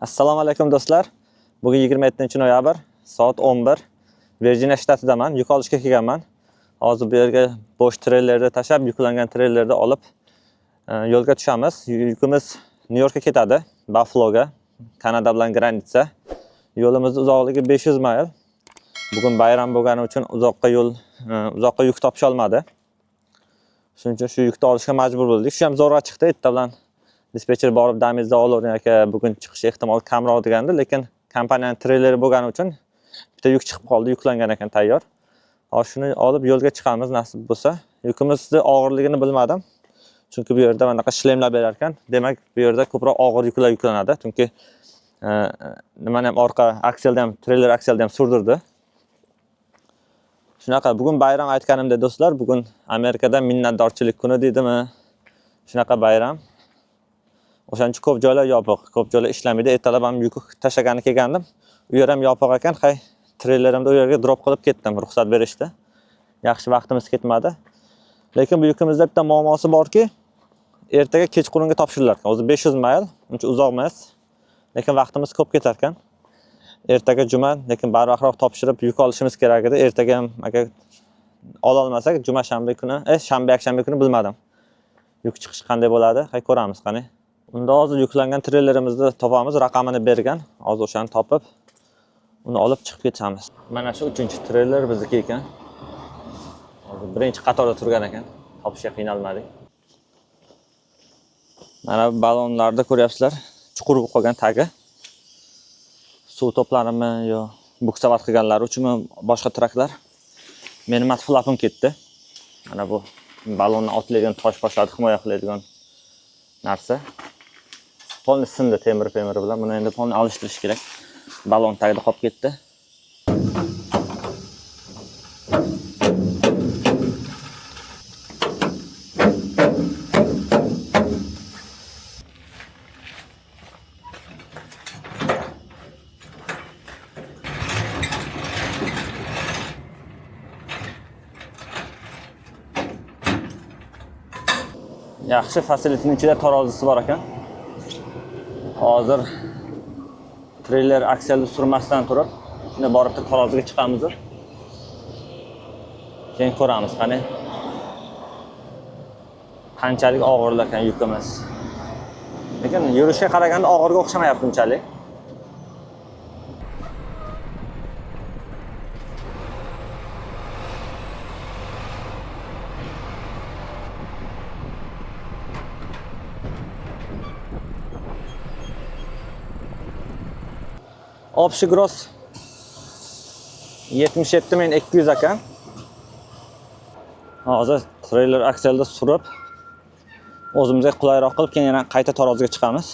Assalomu alaykum do'stlar. Bugun 27 noyabr, soat 11. Virginiya shtatidaman, yuk olishga kelganman. Hozir bu yerga bo'sh treylerni tashlab, yuklangan treylerni olib yo'lga tushamiz. Yukimiz Nyu-Yorkka ketadi, Buffaloga, Kanada bilan граница. Yo'limiz uzoqligi 500 mayl. Bugun bayram bo'lgani uchun uzoqqa yo'l, uzoqqa yuk topisha olmadi. Shuning uchun shu yukni olishga majbur bo'ldik. Shu ham zo'rg'a chiqdi. Erta bilan dispetcher borib damizda olavering aka, bugun chiqish ehtimoli kamroq degandi, lekin kompaniyaning treyleri bo'lgani uchun bitta yuk chiqib qoldi, yuklangan ekan tayyor. Hozir shuni olib yo'lga chiqamiz nasib bo'lsa. Yukimizni og'irligini bilmadim. Chunki bu yerda mana bunaqa shlemlar berar ekan. Demak, bu yerda ko'proq og'ir yuklar yuklanadi. Chunki nimani ham orqa akselda ham, treyler akselda ham surdirdi. Shunaqa bugun bayram aytganimdek do'stlar, bugun Amerikada minnatdorchilik kuni deydimi? Shunaqa bayram. O'shaning uchun ko'p joylar yopiq, ko'p joylar ishlamaydi. Ertalab ham yuk tashlagani kelgandim. U yer ham yopiq ekan. Hay, treylerimni u yerga drop qilib ketdim, ruxsat berishdi. Yaxshi vaqtimiz ketmadi. Lekin bu yukimizda bitta muammosi borki, ertaga kechqurunga topshirilar ekan. O'zi 500 mayl, uncha uzoq emas. Lekin vaqtimiz ko'p ketar ekan. Ertaga juma, lekin barvaqtroq topshirib yuk olishimiz kerak edi. Ertaga ham agar ola olmasak, juma shanba kuni, shanba yakshanba kuni bilmadim. Yuk chiqishi qanday bo'ladi? Hay ko'ramiz qani. Unda hozir yuklangan treylerimizni topamiz, raqamini bergan. Hozir o'shani topib, uni olib chiqib ketamiz. Mana shu 3-treyler bizniki ekan. Hozir birinchi qatorda turgan ekan. Topishga qiynalmadik. Mana bu ballonlarda ko'ryapsizlar, chuqur bo'lib qolgan tagi. Suv to'planimi yo буксовать qilganlari uchunmi boshqa traklar. Meni mud flapim ketdi. Mana bu ballonni otiladigan tosh boshlarni himoya qiladigan narsa. Polni sindi temir pemiri bilan. Buni endi polni alishtirish kerak. Ballon tagida qolib ketdi. Yaxshi, facilityning ichida tarozisi bor ekan. Hozir treyler akselni surmasdan turib, shunda borib taroziga chiqamiz. Keyin ko'ramiz qani qanchalik og'ir ekan yukimiz. Lekin yurishga qaraganda og'irga o'xshamayapti unchalik. Общий gross 77 200 ekan. Hozir treyler akselda surib, o'zimizga qulayroq qilib, keyin yana qayta taroziga chiqamiz.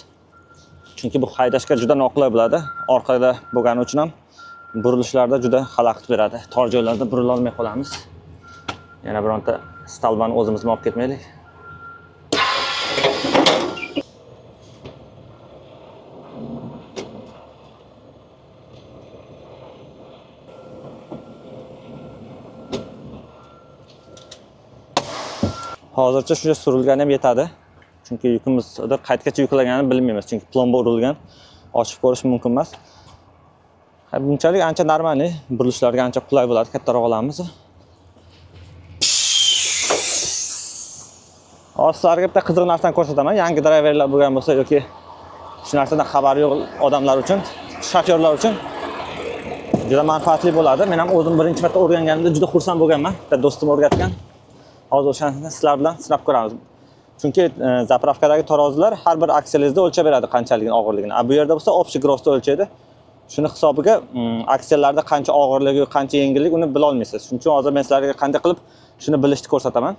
Chunki bu haydashga juda noqulay bo'ladi. Orqada bo'lgani uchun ham burilishlarda juda xalaqit beradi. Tor joylarda burila olmay qolamiz. Yana bironta столба ni o'zimiz olib ketmaylik. Hozircha shuncha surilgani ham yetadi. Chunki yukimiz qayergacha yuklaganini bilmaymiz. Chunki plomba urilgan. Ochib ko'rish mumkin emas. Ha, bunchalik ancha нормальный, burilishlarga ancha qulay bo'ladi. Kattaroq olamiz. Hozir sizlarga bitta qiziq narsani ko'rsataman. Yangi drayverlar bo'lgan bo'lsa yoki shu narsadan xabari yo'q odamlar uchun, shofyorlar uchun juda manfaatli bo'ladi. Men ham o'zim birinchi marta o'rganganimda juda xursand bo'lganman. Bitta do'stim o'rgatgan. Hozir o'shani sizlar bilan sinab ko'ramiz. Chunki заправка dagi tarozilar har bir akselingizda o'lchab beradi qanchaligini, og'irligini. A bu yerda bo'lsa общий grossda o'lchaydi. Shuni hisobiga aksellarda qancha og'irligi, qancha yengillik uni bila olmaysiz. Shuning uchun hozir men sizlarga qanday qilib shuni bilishni ko'rsataman.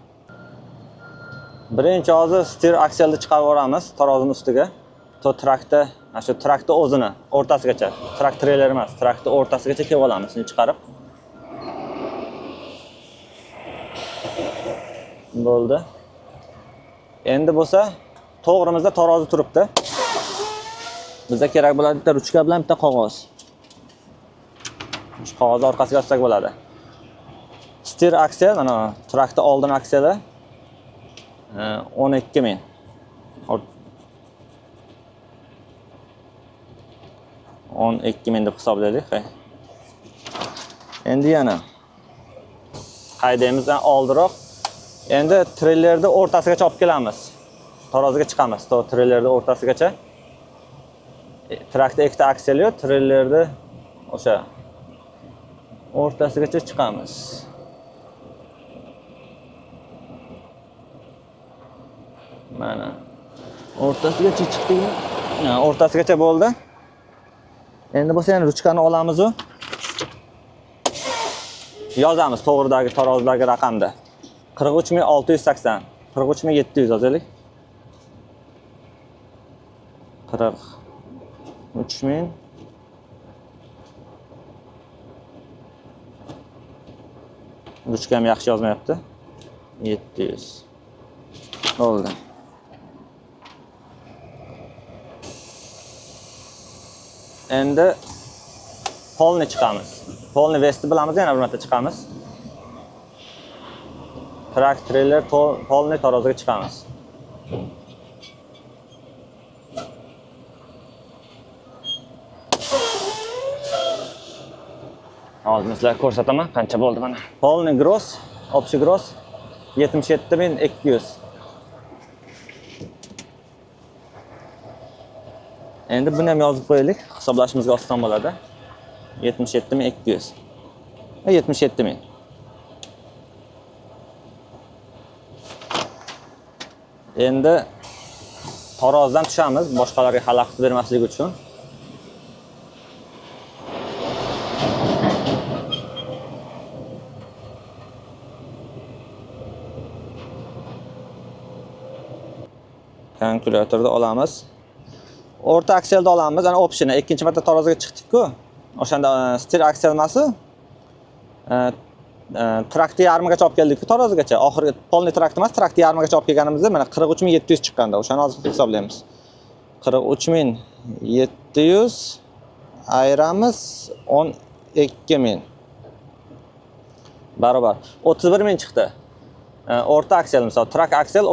Birinchi hozir steer akselni chiqarib yuboramiz tarozini ustiga. To trakda, mana shu trakni o'zini o'rtasigacha, trak treyler emas, trakni o'rtasigacha kelib olamiz, shuni chiqarib. Bo'ldi. Endi bo'lsa to'g'rimizda tarozi turibdi. Bizga kerak bo'ladi bitta ruchka bilan bitta qog'oz. Shu qog'ozni orqasiga yozsak bo'ladi. Steer aksel, mana trakni oldin akseli 12 ming. 12 000 deb hisoblaylik. Hay. Endi yana haydaymiz oldiroq. Endi treylerni o'rtasigacha olib kelamiz. Taroziga chiqamiz. To treylerni o'rtasigacha. Trakda ikkita aksel yo'q, treylerni o'sha o'rtasigacha chiqamiz. Mana. O'rtasigacha chiqdikmi? Ha, o'rtasigacha bo'ldi. Endi bo'lsa yana ruchkani olamiz u. Yozamiz to'g'ridagi tarozidagi raqamda. 43 680, 43 700 yozaylik. 43 000. Ruchka ham yaxshi yozmayapti. 700. Bo'ldi. Endi полный chiqamiz. Полный вес ni bilamiz, yana bir marta chiqamiz. Truck, trailer полный taroziga chiqamiz. Hozir sizlarga ko'rsataman qancha bo'ldi mana. Полный gross, общий gross 77 200. Endi buni ham yozib qo'yaylik, hisoblashimizga oson bo'ladi. 77 200. 77 000. Endi tarozidan tushamiz, boshqalarga xalaqit bermaslik uchun. Kalkulyatorni olamiz. O'rta akselni olamiz, ana общий ni ikkinchi marta taroziga chiqdik-ku. O'shanda steer aksel emas, trakni yarmigacha olib keldik-ku tarozigacha. Oxirgi полный trakt emas, trakni yarmigacha olib kelganimizda mana 43 700 chiqqanda, o'shani hozir hisoblaymiz. 43 700 ayiramiz 12 000. Barobar 31 000 chiqdi. O'rta aksel misol, trak aksel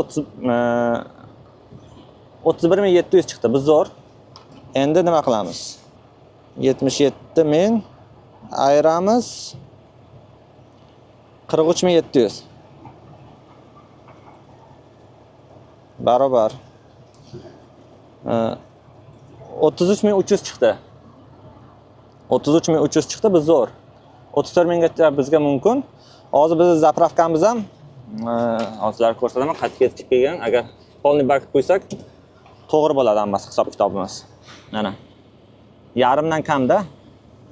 31 700 chiqdi. Bu zo'r. Endi nima qilamiz? 77 000 ayiramiz 43 700. Barobar 33 300 chiqdi. 33 300 chiqdi, bu zo'r. 34 000gacha bizga mumkin. Hozir bizni заправка miz ham hozir sizlarga ko'rsataman, qayerga yetib kelgan. Agar полный bak qo'ysak, to'g'ri bo'ladi hammasi hisob kitobimiz. Mana. Yarimdan kamda.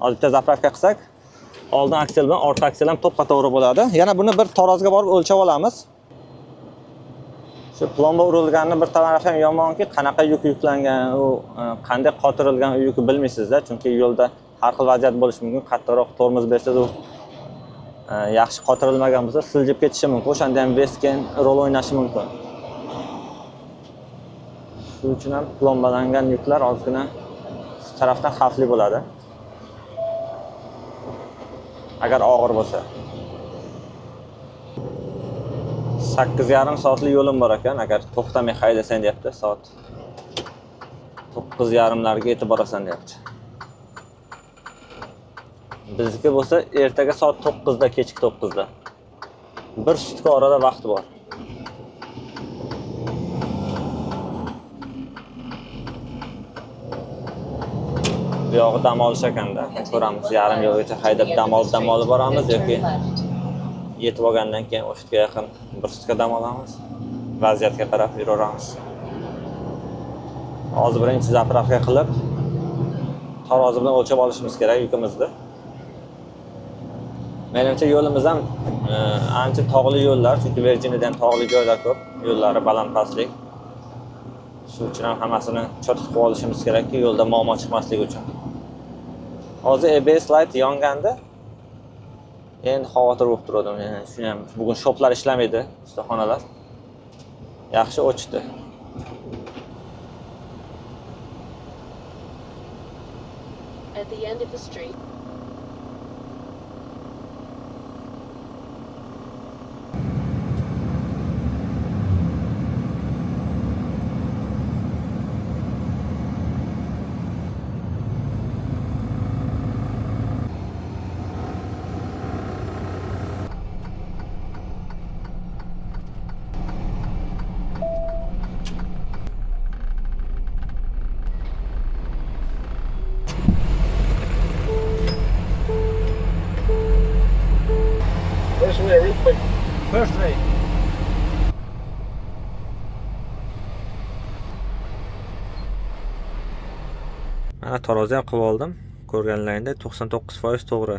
Hozir bitta заправка qilsak, oldin aksel bilan orqa aksel ham to'ppa to'g'ri bo'ladi. Yana buni bir taroziga borib o'lchab olamiz. Shu plomba urilganini bir tarafi ham yomonki, qanaqa yuk yuklangan, u qanday qotirilgan u yukni bilmaysizda, chunki yo'lda har xil vaziyat bo'lishi mumkin. Qattiqroq tormoz bersangiz u yaxshi qotirilmagan bo'lsa, siljib ketishi mumkin. O'shanda ham вес keyin rol o'ynashi mumkin. Shuning uchun ham plombalangan yuklar ozgina shu tarafdan xavfli bo'ladi. Agar og'ir bo'lsa. 8,5 soatlik yo'lim bor ekan, agar to'xtamay haydasang deyapti, soat 9:30larga yetib borasan deyapti. Bizniki bo'lsa ertaga soat 9da, kechki 9da. Bir sutka orada vaqt bor. Bu yog'i dam olish ekanda. Ko'ramiz, yarim yo'lgacha haydab dam olib dam olib boramiz yoki yetib olgandan keyin o'sha yaqin bir sutka dam olamiz. Vaziyatga qarab yuraveramiz. Hozir birinchi заправка qilib, tarozi bilan o'lchab olishimiz kerak yukimizni. Menimcha yo'limiz ham ancha tog'li yo'llar, chunki Virginiyada ham tog'li joylar ko'p, yo'llari baland pastlik. Shuning uchun ham hammasini чётко qilib olishimiz kerakki, yo'lda muammo chiqmasligi uchun. Hozir ABS light yonganda endi xavotir bo'lib turdim. Yani shuni ham bugun shoplar ishlamaydi, ustaxonalar. Yaxshi o'chdi. At the end of the street, Mana tarozi ham qilib oldim. Ko'rganlaringdek 99% to'g'ri.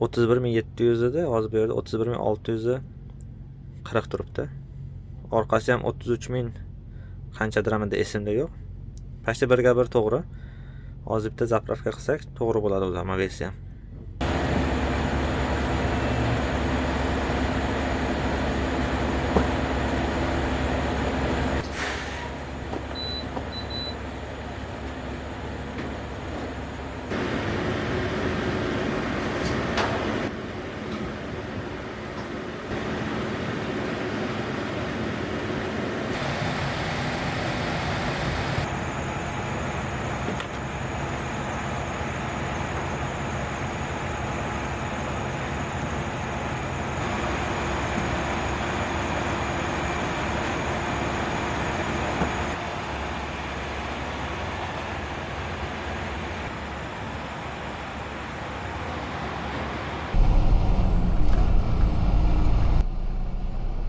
31 700 edi, hozir bu yerda 31 640 turibdi. Orqasi ham 33 000 qanchadir, endi esimda yo'q. Почти birga bir to'g'ri. Hozir bitta заправка qilsak, to'g'ri bo'ladi o'zi hamma versiya ham.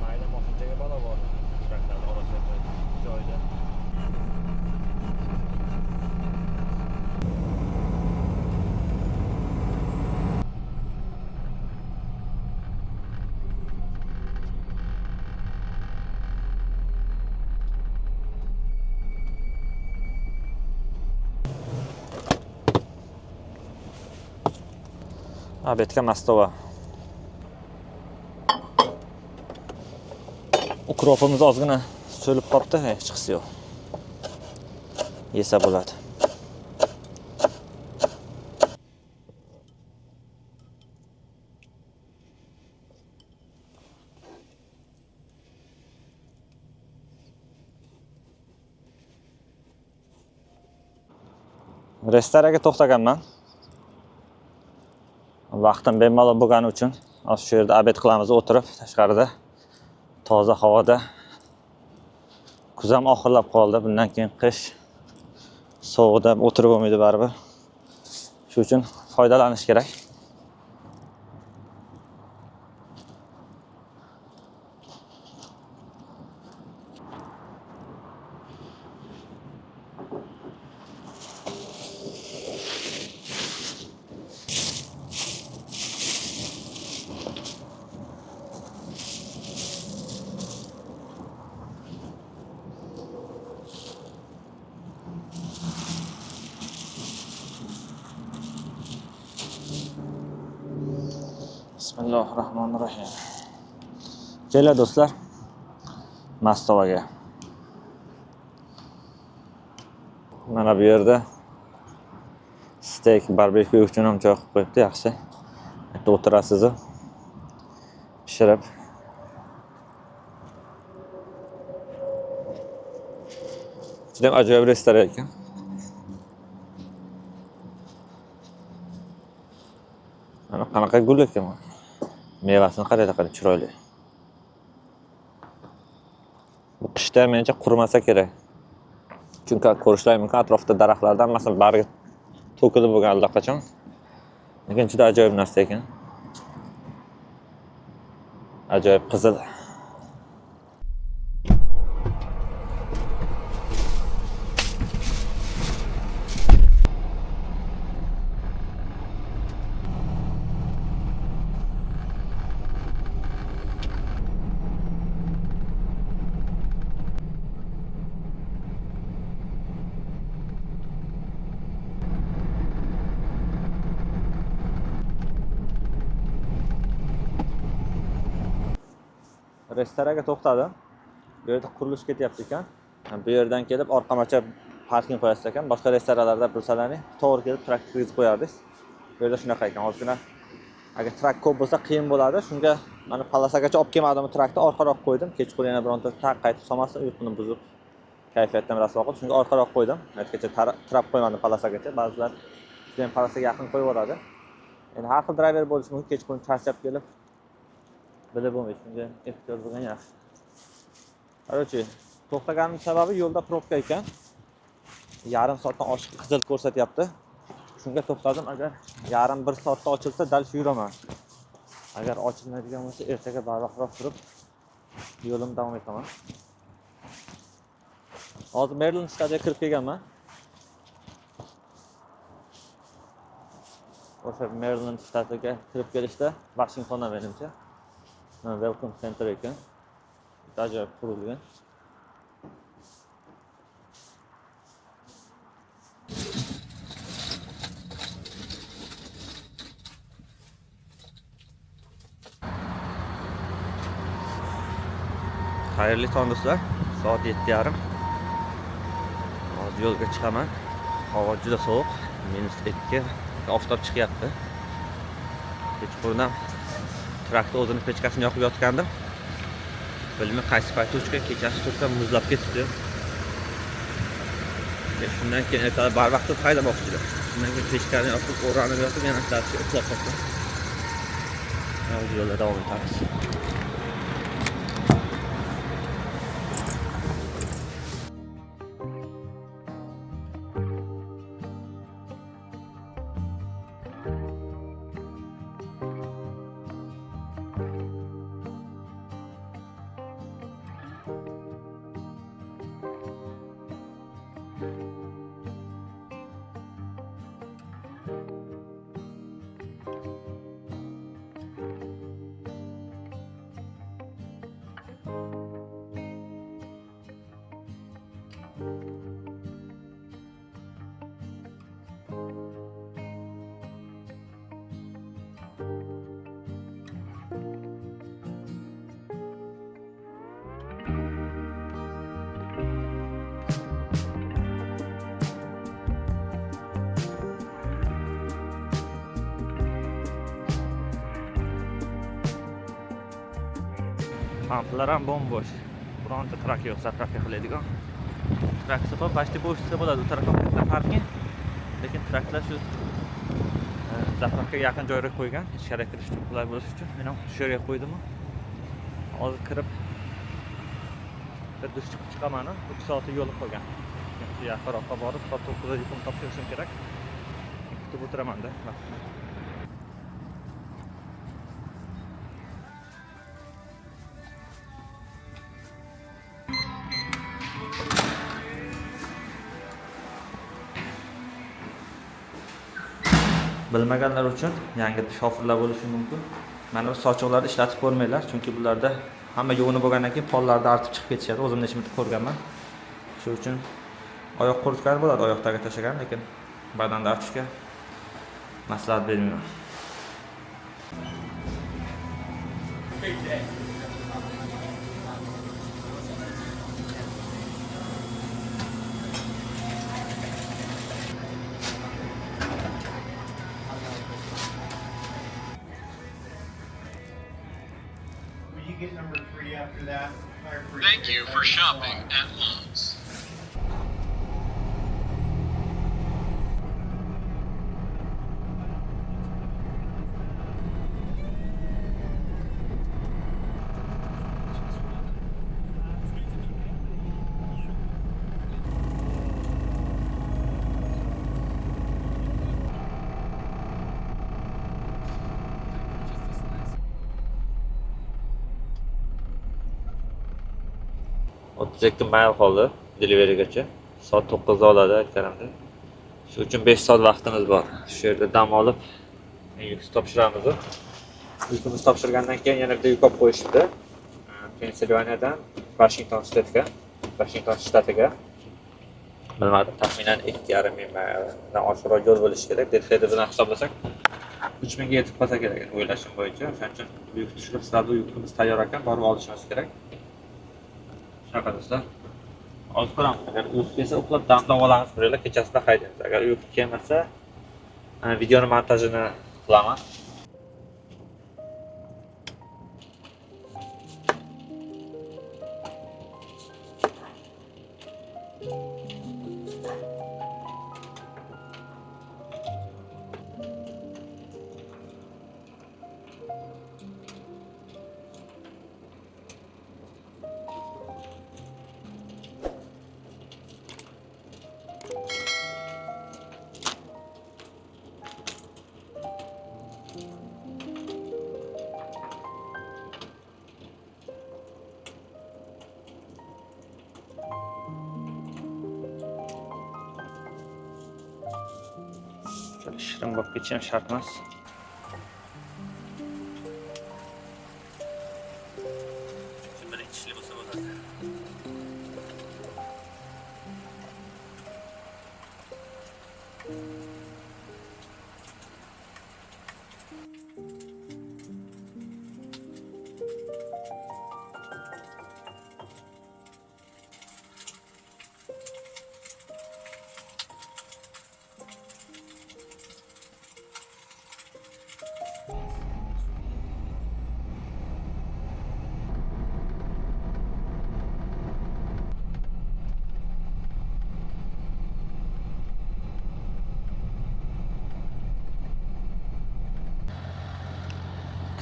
Mayda moshinchaga balo bor. Traklarni orasida joyida. Обед ga mastova. Укроп imiz ozgina so'lib qolibdi, hech yo'q. Yesa bo'ladi. Restoranga to'xtaganman. Vaqtim bemalol bo'lgani uchun hozir shu yerda обед qilamiz o'tirib, tashqarida toza havoda. Kuz ham oxirlab qoldi. Bundan keyin qish, sovuqda o'tirib bo'lmaydi baribir. Shu uchun foydalanish kerak. Bismillahirrohmanirrohim. Kelinglar do'stlar, Mastovaga. Mana bu yerda steak, barbekyu uchun ham joy qilib qo'yibdi, yaxshi. Yerda o'tirasiz, pishirib. Juda ham ajoyib restoran ekan. Mana qanaqa gul ekan bu. Mevasini qaranglar, qanday chiroyli. Bu qishda menimcha qurimasa kerak. Chunki ko'rishlari mumkin, atrofda daraxtlardan hammasi bargi to'kilib bo'lgan allaqachon. Lekin juda ajoyib narsa ekan. Ajoyib qizil. Restoranga to'xtadim. Bu yerda qurilish ketyapti ekan. Bu yerdan kelib orqamacha parking qo'yasiz ekan. Boshqa restoranlarda bilsalaring, to'g'ri kelib truck kirgizib qo'yardingiz. Bu yerda shunaqa ekan. Ozgina agar truck ko'p bo'lsa qiyin bo'ladi. Shunga mana полоса gacha olib kelmadim truckni, orqaroq qo'ydim. Kechqurun yana bironta truck qaytib solmasin, uyquni buzib kayfiyatdan rasvo qilib, shunga orqaroq qo'ydim. Aytgacha tirab qo'ymadim полоса gacha. Ba'zilar judayam полоса ga yaqin qo'yib yuboradi. Endi har xil driver bo'lishi mumkin, kechqurun charchab kelib bilib bo'lmaydi. Shunga ehtiyot bo'lgan yaxshi. Короче, to'xtaganim sababi yo'lda probka ekan. Yarim soatdan oshiq qizil ko'rsatyapti. Shunga to'xtadim. Agar yarim bir soatda ochilsa, дальше yuraman. Agar ochilmaydigan bo'lsa, ertaga barvaqtroq turib yo'limni davom etaman. Hozir Maryland shtatiga kirib kelganman. O'sha Maryland shtatiga kirib kelishda Washingtonda menimcha. Mana Welcome Center ekan. Ajoyib qurilgan. Xayrli tong do'stlar. Soat 7:30. Hozir yo'lga chiqaman. Havo juda sovuq, -2. Oftob chiqyapti. Kechqurun ham traktor o'zini pechkasini yoqib yotgandim. Bilmay qaysi payt o'chgan, kechasi tursam muzlab ketibdi. Shundan keyin ertalab barvaqt turib haydamoqchi edim. Shundan keyin pechkani yoqib, o'ranib yotib, yana darcha uxlab qoldim. Hozir yo'lda davom etamiz. Pamplar ham bombosh. Bironta trak yo'q, zapravka qiladigan. Trak ko'p, почти bo'sh desa bo'ladi. U taraf ham katta parking. Lekin traklar shu zapravkaga yaqin joyga qo'ygan, ichkariga kirish uchun qulay bo'lishi uchun. Men ham shu yerga qo'ydim. Hozir kirib bir dush chiqib chiqaman, 3 soat yo'l qolgan. Shu yaqinroqqa borib, soat 9 da yukimni topshirishim kerak. Kutib o'tiraman-da vaqtni. Bilmaganlar uchun yangi shofirlar bo'lishi mumkin. Mana bu sochiqlarni ishlatib ko'rmanglar, chunki bularda hamma yuvinib bo'lgandan keyin pollarda artib chiqib ketishadi. O'zim necha marta ko'rganman. Shu uchun oyoq quritgan bo'ladi, oyoqdagi tashlagan, lekin badanda artishga maslahat bermayman. You get number 3 after that. I appreciate Thank you for it. Shopping at Lowe's. ...32 mayl qoldi deliverygacha. Soat 9 da oladi aytganimda. Shu uchun 5 soat vaqtimiz bor. Shu yerda dam olib yuk topshiramiz. Yukimiz topshirgandan keyin yana bitta yuk olib qo'yishibdi. Pensilvaniyadan Washington shtatga, Washington shtatiga. Bilmadim, taxminan 2,5 ming mayldan oshiqroq yo'l bo'lishi kerak. Deadhead bilan hisoblasak 3000 ga yetib qolsa kerak o'ylashim bo'yicha. O'shaning uchun yuk tushirib, sразу yukimiz tayyor ekan, borib olishimiz kerak. Shunaqa do'stlar. Hozir ko'ramiz. Agar uyqu kelsa uxlab damdan olamiz, biroq kechasida haydaymiz. Agar uyqu kelmasa, videoni montajini qilaman. Unchalik shirin bo'lib ketishi ham shart emas. Birinchi ishli bo'lsa bo'ladi.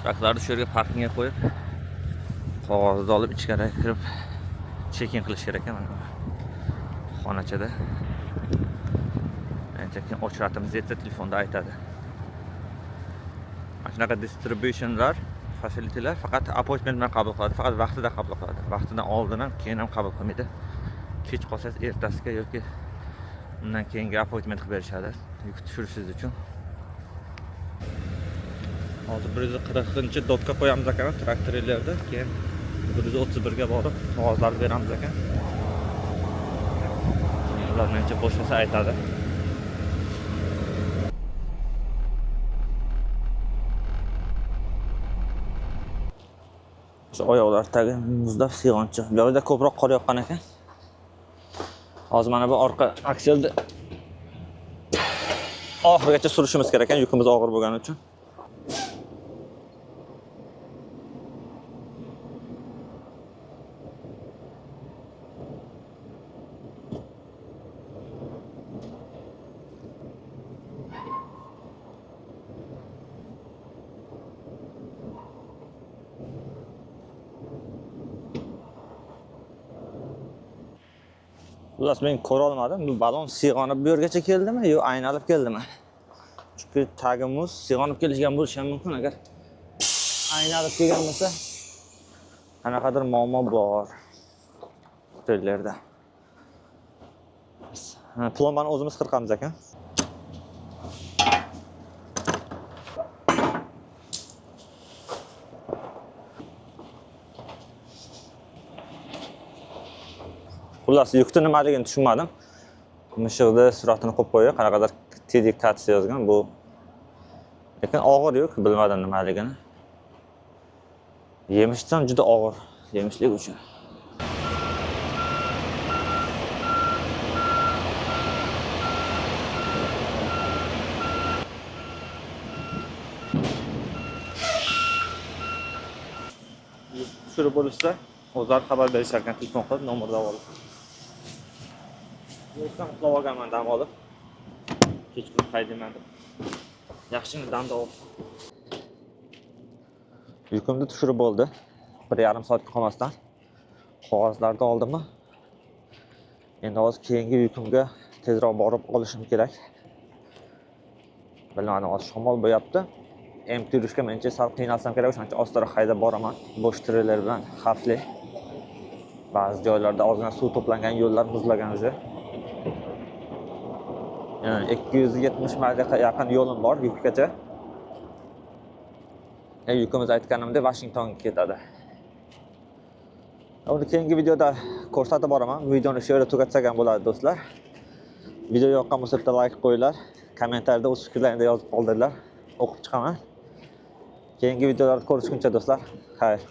Traklarni shu yerga parkingga qo'yib, qog'ozni olib ichkariga kirib check-in qilish kerak ekan mana bu xonachada. Ancha keyin очередь imiz yetsa telefonda aytadi. Mana shunaqa distributionlar, facilitylar faqat appointment bilan qabul qiladi, faqat vaqtida qabul qiladi. Vaqtidan oldin ham, keyin ham qabul qilmaydi. Kech qolsangiz ertasiga yoki undan keyingi appointment qilib berishadi, yuk tushirishingiz uchun. Hozir 140 dockka qo'yamiz ekan traktorlarda, keyin 131 ga borib qog'ozlarni beramiz ekan. Ular menimcha bo'shasa aytadi. O'sha oyoqlar tagi muzlab siyg'onchiq. Bu yerda ko'proq qor yoqqan ekan. Hozir mana bu orqa akselni oxirigacha surishimiz kerak ekan, yukimiz og'ir bo'lgani uchun. Xullas, men ko'ra olmadim. Bu balon siyg'onib bu yergacha keldimi yo aynalib keldimi? Chunki tagi muz siyg'onib kelishgan bo'lishi ham mumkin. Agar aynalib kelgan bo'lsa, qanaqadir muammo bor treylerda. Ha, plombani o'zimiz qirqamiz ekan. Xullas, yukni nimaligini tushunmadim. Mishiqni suratini qo'yib qo'ygan, qanaqadir TD Cuts yozgan bu. Lekin og'ir yuk, bilmadim nimaligini. Yemishdan juda og'ir, yemishlik uchun. Yuk tushirib bo'lishsa, o'zlari xabar berishar ekan, telefon qilib, nomerni olib. Yo'qdan uxlab olganman dam olib. Kechqurun haydayman deb. Yaxshimi damda olib. Yukimni tushirib bo'ldi. Bir yarim soatga qolmasdan qog'ozlarni oldimmi? Endi hozir keyingi yukimga tezroq borib olishim kerak. Bilmadim, hozir shamol bo'yapti. Empty yurishga menimcha sal qiynalsam kerak, o'shancha ostaroq haydab boraman. Bo'sh treyler bilan xavfli. Ba'zi joylarda ozgina suv to'plangan, yo'llar muzlagan уже. 270 maylga yaqin yo'lim bor yukgacha. Yukimiz aytganimdek Washingtonga ketadi. Uni keyingi videoda ko'rsatib boraman. Videoni shu yerda tugatsak ham bo'ladi do'stlar. Video yoqqan bo'lsa bitta like qo'yinglar, kommentariyada o'z fikrlaringizni yozib qoldiringlar. O'qib chiqaman. Keyingi videolarda ko'rishguncha do'stlar, xayr.